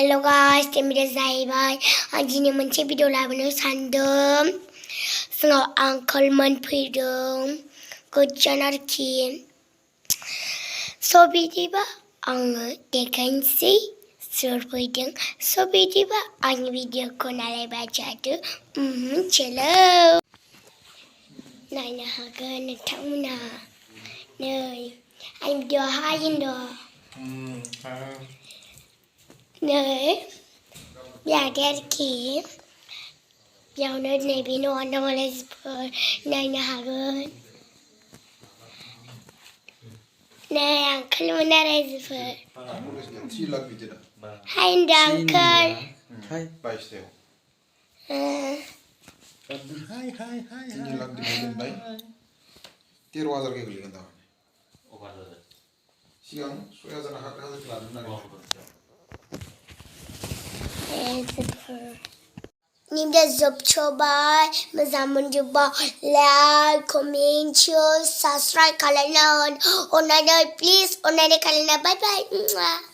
Hello guys, saya Zaibai. Hari ni mencari video lawan sandem. Sengau uncle man pwidwng. Kujanar kin. So video ba ang tekan si sur pwidwng. So video ba ang video ko nalai baca tu. Chalo. Nai na hagan tang na. Nei. Anh video hai do. Nơi nhà đen kỹ giàu nơi này bị nôn đâu mà lên nơi nhà gần nơi ăn khăn mà nơi lên phơi hai đàn khăn Hai. Hai. Ini lag di bagian baik. Tiru azar ke gelikan tahu. Siang, soya zana hak hazar kelar nari. Nimda zob coba mazamun juba like, comment, share, subscribe kalian. Onai please, onai kalian bye bye.